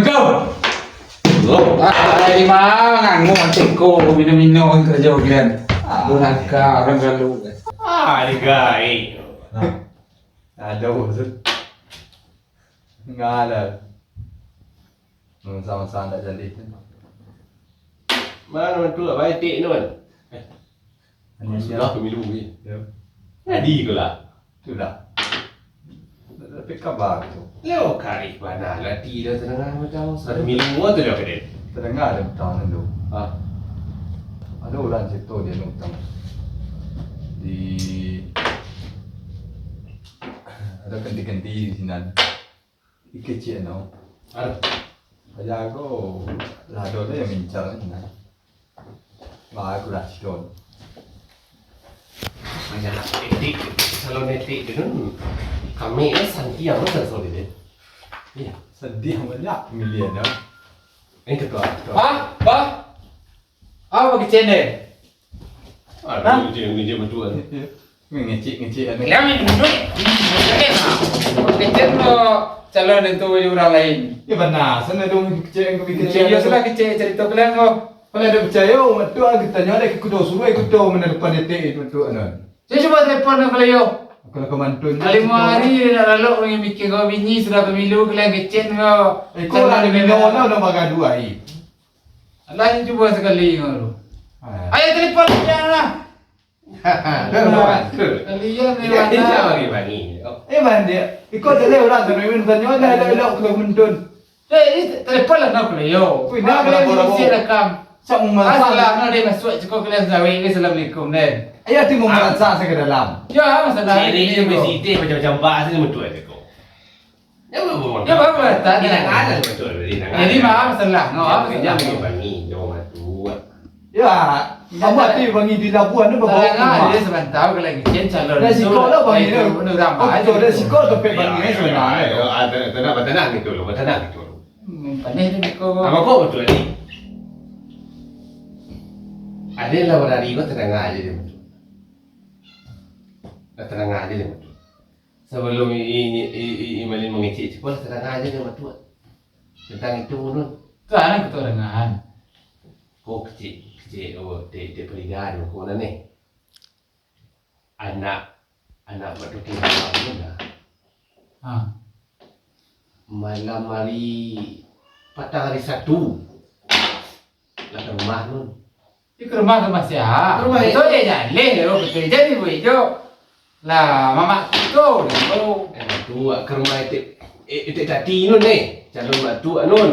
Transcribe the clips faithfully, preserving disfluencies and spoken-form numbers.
Kau. Lo. Ah, di mana nganguk teko mino-mino karajo kalian. Ah. Durhaka urang galuh. Ah, digaek. Nah. Ado maksud. Ngalah. Sama-sama ndak jadi. Mano tu, apo etik tu, man? Eh, sudah pemilu ni. Yo. Jadi ko lah. Sudah. Tapi kabar tu. Lo karih bana lah ti dah tadanga macam. Pemilu tu dah kene. Tadanga ado utang tu. Ah. Ado urang carito di anu utang. Di, ado kenti-kenti di sinan. Iko ciek no. Aduh. Aja ko lah ado lah yang mincar ni nah. Lah aku lah sidon. Banyak etik, salon etik tu kan. Kami eh santiang lah salon etik. Iya, santiang banyak milian ya. Ini ketua, ketua. Bah, bah. Apo kecek ni? Aduh, ngecek, ngecek betul. Ngecek, ngecek anu. Kalian main duduk. Kecek lo calon itu urang lain. Ya bana, sana dong kecek yang kami kecek. Iyo sudah kecek carito kalian ko. Kalau ada percaya, umat tu ah kita nyo ada kudo suruh kudo mana depan detik itu tu anu. Saya cuba telepon dulu kalau yo. Kalau kemantun. Kali hari nak lalok orang mikir kau bini sudah pemilu kalian kecek ko. Eh, kau lah di Mindanao lah udah bagaduh ai. Alah, ni cuba sakali ngau tu. Ah. Ayo, telepon dia lah. Kalian ni mana? Bagi. Eh, bang, dia. Ikut je lah orang tu, Min, tanyo lah, elok-elok kalau mentun. Eh, ni telepon lah, nak boleh, yo. Ui, nak boleh, boleh, boleh. Isi rekam. Siap memasak. Masalah, no, dia masuk, cukup kalian sawit, ni, assalamualaikum, den. Ayo, ti memasak saya ke dalam. Ya, masalah. Cari ni, je, yo. Mesti teh macam-macam bahasa ni, betul aja kau. Ya, bagus. Ya, bagus, tak ada. Minang aja betul, Minang aja. Jadi, maaf, salah. No, apa salah? Jangan bangi, jangan matu. Ya, apa tu bangi di Labuan tu, bawa. Salah, dia sebantau kalau kecil calon. Dah sikok lah bangi tu. Betul, dah sikok tu pek bangi sebenarnya. Ayo, ayo, ayo, tenang, tenang gitu loh, tenang gitu loh. Hmm, panih tu biko. Apa kau betul ni? Ada lah berari kau tenang aja dia betul. Tenang aja dia betul. Sabalum i, i, i, i, i Malin mangecek, cubolah tandangan aja dek Matuak tantang itu, Nun. Tu anak keturunan. Ko kecek, kecek, oh, dek, dek Farida tu, ko nan ni. Anak, anak Matuak tu lah. Ha. Malam hari, patang hari Sabtu. Lah ka rumah, Nun. Di ka rumah, ka rumah sia? Ka rumah. Betul je, jaleh je, betul je, ni buik jo. Lah, mamak tu, tu. Eh, Matuak, ka rumah etek, eh, etek tati, Nun, eh. Calon Matuak, Nun.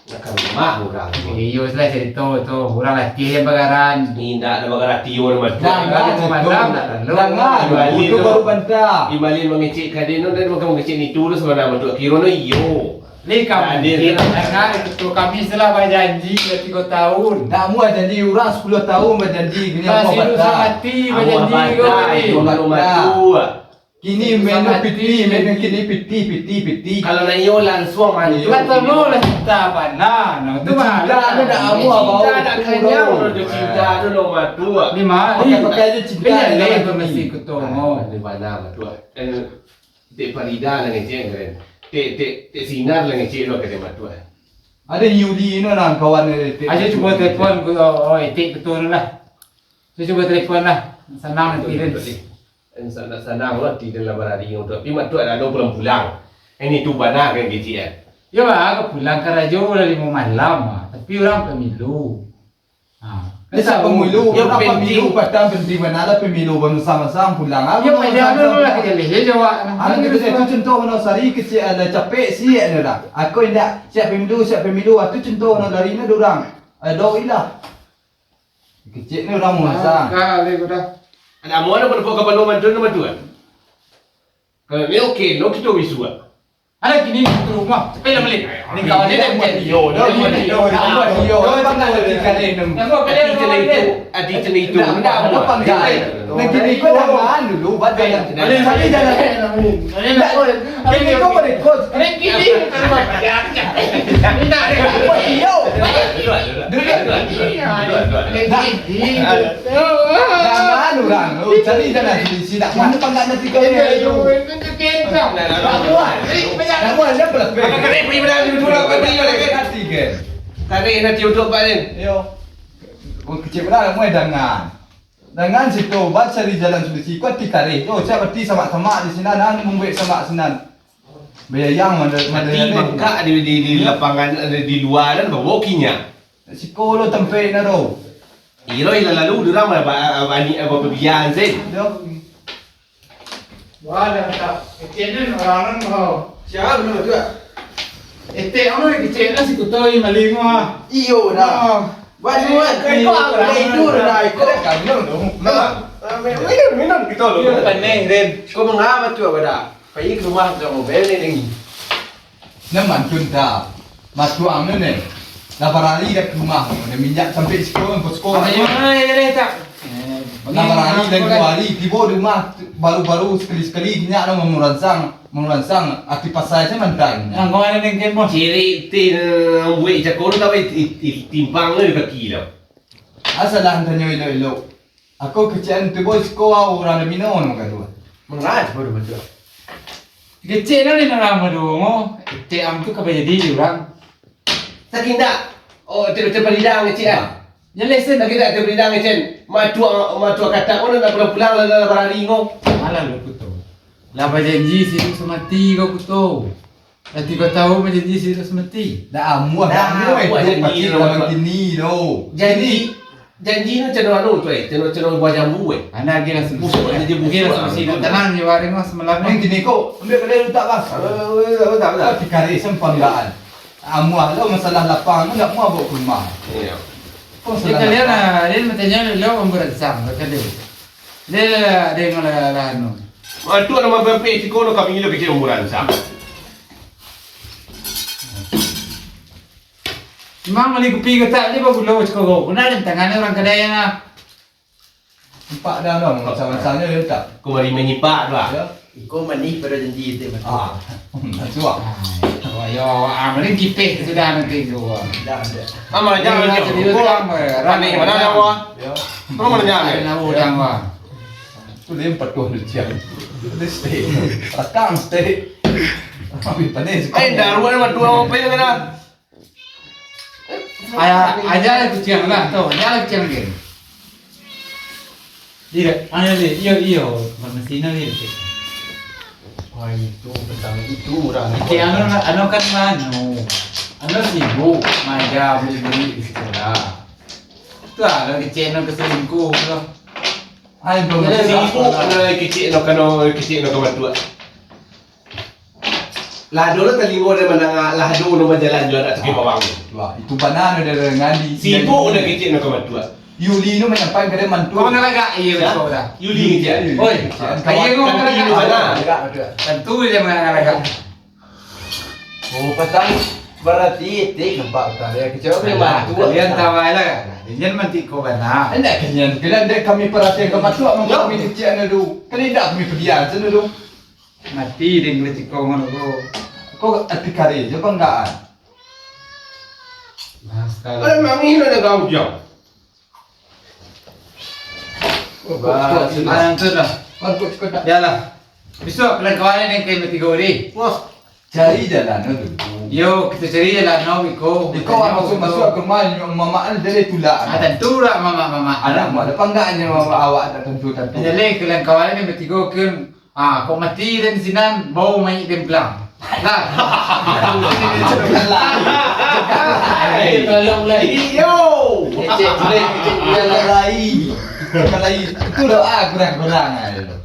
Lah ka rumah urang, Nun. Iyo, sudah carito tu. Urang latih yang bagaran. Indak ado bagaran, iyo, Matuak. Dah, dah, dah, dah, dah, dah, dah, dah, dah, dah, baru bantah. Imalin mangecek ka den, Nun, dan mangecek nitu, Nun, sabananyo Matuak. Kiro, Nun, iyo. Ni kami, Hadir. Dengar ketua kami sudah bajanji sudah tigo tahun. Nak muah janji urang sapuluah tahun bajanji, kini Masih ambuah hidup batal. Samati bajanji ko tadi. Ambuah batal, ambuah batal. Kini main piti, main kini piti, piti, piti. Kalau nak iyo langsuang mandi. Lah tano lah cinta bana. Nah, tu mah. Cinta tu nak ambuah bau. Cinta nak kanyang tu, cinta tu lo matu. Ni mah. Pakai-pakai je cinta. Ni lah tu mesti ketua. Di mana matu? Dek Farida lah ngecek, keren. Dek, dek, dek Sinar lah ngecek lo, keren Matuak. Ada Yuli no lah kawan dia, dek. Aja cuba telepon, oh, oh, etik betul lah. Saya cuba telepon lah. Sanang nanti, Rin. Betul, betul. Sanang, sanang lah, tidak lah berari untuk. Tapi Matuak dah ada pulang-pulang. Ini tu bana kan kecek kan. Ya, bah, aku pulang karajo lah lima malam, ah. Tapi urang pemilu. Ha. Dia sia pemilu, yo, urang pemilu, patang penting bana lah pemilu, banusang-nusang pulang. Yo, payah dulu lah, kita lihat jawab. Anu kita tu contoh mano sari kecek ada capek siak dia dah. Aku indak siap pemilu, siap pemilu, ah, tu contoh mano dari ni urang. Ada ilah. Kecek ni urang banusang. Kali ku dah. Ada mau ada pada kapalo mantun nama tuan. Kalau ni okey, lo kita bisuak. Ada kini di rumah, sepeda beli. Ni kawan dia dah buat. Yo, dah buat. Yo, dah buat. Yo, dah buat. Ati cerita, ati cerita. Dah buat. Dah buat. Nan kini ko jangan dulu, buat jalan. Cari jalan. Kini ko berikut. Iyo. Dulu. Jangan urang. Cari jalan solusi. Tak mana panggak nanti kau ni. Tak buat. Tak buat, dia berlebih. Tarik nanti untuk Pak Din. Yo. Kecil benar, mau dangan. Dangan situ, ba cari jalan solusi. Ko ati kareh. Yo, sia bati samak-samak di sinan, anu mambuek samak sinan. Bayayang mada, mada. Ati bangkak di, di, di lapangan, di, di lua kan, bawa kinya. Siko lo tampek na do. Iro ilah lalu, durang ba, ba, ba, ani, ba, babian sen. Yo. Wah, dah tak. Kecil ni orang nan mau. Sia nan tu? Etek anu kecil lah si Kutoi maling mah. Iyo dah. Buat buat. Iko aku tidur dah, iko. Kamu tu. Nah, minum, minum kita lo. Iyo, paneh, Ren. Kau mangapa tu, apa dah? Pai ka rumah tu, mobil ni lagi. Nan mantun ta, matuang tu ne. Lah barari dah ka rumah, dah minjak sampai siko, sampai siko. Ayo, ayo, ayo, tak. Lah barari dah duo hari, tibo di rumah, baru-baru sakali-sakali, inyak dah mamuransang, mamuransang, ati pasai se mantan. Nang kau ada neng kemo. Cirik ti, eh, buek cako tu, tapi ti-, ti-, timpang tu di kaki tu. Asalah tanyo elok-elok. Ako kecek tu boy, siko urang domino nan manggaduah. Mangaji baru batua. Kecek lah ni nan lamo duo ngo. Etek ang tu ka bajadi di urang. Sakindak. Oh, etek, etek palidang kecek ah. Yo lesen. Sakindak etek palidang kecek. Matuak, matuak katak ko nak pulang-pulang lah, lah barari ngo. Alah lo Kuto. Lah bajanji si iduik samati ko Kuto. Lah tigo taun bajanji si iduik samati. Dah amuah, dah amuah, amuah janji pasti lo, dalam kini lo. Janji, janji tu cano anu tu, eh, cano, cano buah jambu, eh. Anak lagi lah solusi. Busuk lah, jadi busuk lah. Nak tanang je, waring lah semalam ni. Kini ko, ambiak kadai letak, Bang. Ah, tak, tak, tak. Tapi kareh sempanggaan. Amuah lo masalah lapang tu, nak amuah bawa ka rumah. Iyo. Ko masalah lapang. Kalian lah, kalian batanyo lo, lo, mamuransang, lo, kalian. Dia, dia, dia, dia, dia, anu. Aduh, nama bapek siko lo kami lo kecek mamuransang. Memang bali kupi ko tak, dia bagulo siko ko. Kena ada tangan urang kadai nah. Empat dah dong, macam-macamnyo dia tak. Ko bari manyipak tu lah. Yo. Iko manih pado janji tu, Mat. Ah, suak. Wah, yo, ah, mending kipeh sudah nanti tu. Dah, dah. Amal jangan. Panik mana dah, wah? Yo. Terus mana jangan? Ada nak udang, wah. Tu dia patuh lucian. Dia stay. Rakam stay. Habis panik. Eh, dah ruan mah dua apa yang kena? Aja, aja lah kuciang lah, tu. Aja lah kuciang lagi. Iyo, ayo, iyo, iyo, iyo, mesin lagi. Wah, itu petang itu urang. Oke, anu, anu kan manu. Anu sibuk, maja beli-beli di sekolah. Tu lah, kalau kecil anu keselingkuh tu. Ai, belum. Sibuk, anu kecil anu kano, kecil anu kawan tu. Lah ado lah talingo dari mandanga, lah ado urang bajalan jo anak tukang bawang tu. Wah, itu bana dah dari ngadi. Sibuk udah kecil nak kawan tu. Yuli tu manyampaikan kadai mantu. Kau mangalagak, iyo, betul dah. Yuli kecil. Oi, ayo kau mangalagak. Tentu dia mangalagak. Oh, patang. Berarti etik nampak utang dia kecil. Kalian tahu lah. Dia mantik kau bana. Indak kalian, kalian dek kami perhatian ke matuak mangko kami kecil anu tu. Kan indak kami pedian sana tu. Mati dek licikong anu ko. Ko ati kari je banggaan. Nah, sekali. Ada mangi lah dah kau jam. Bah, sudah. Angkut, angkut, angkut. Yalah. Bisuak kawan-kawan ni kai batigo ni. Wah. Cari jalan tu. Yo, kita cari jalan no, Iko. Iko masuk, masuk ke rumah mamak ni dari tulak. Ah, tentu lah mamak-mamak. Anak mamak, depan enggaknya mamak awak tak tentu-tentu. Jadi kawan-kawan ni batigo ke Ah, kok mati den sinan, bau mayik den pulang. Lah. Tolong lah. Iyo. Kecek, kecek, kecek, kecek, lai. Lai. Itu doa kurang-kurang aja tu.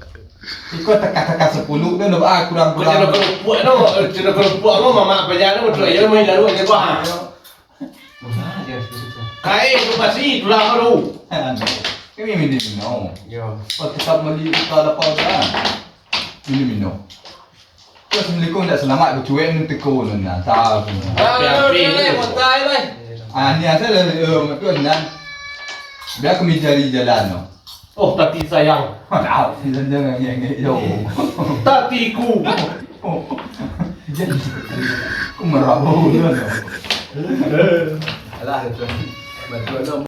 Iko teka-teka sepuluh tu doa kurang-kurang. Macam nak kerupuak tu, macam nak kerupuak tu, mamak paja tu, betul aja main daruak je, bah. Kain tu pasti tulang tu. Ini mini mino. Yo. Pas kita beli kita dapat kan. Mini mino. Terus assalamualaikum, tak selamat, bercuek ni teko ni nah. Tahu. Ah, ni asal eh, tu nah. Biar kami cari jalan tu. Oh, tati sayang. Maaf, jangan ngengek jauh. Tatiku. Ku merabau tu. Alah, itu. Bantu dong.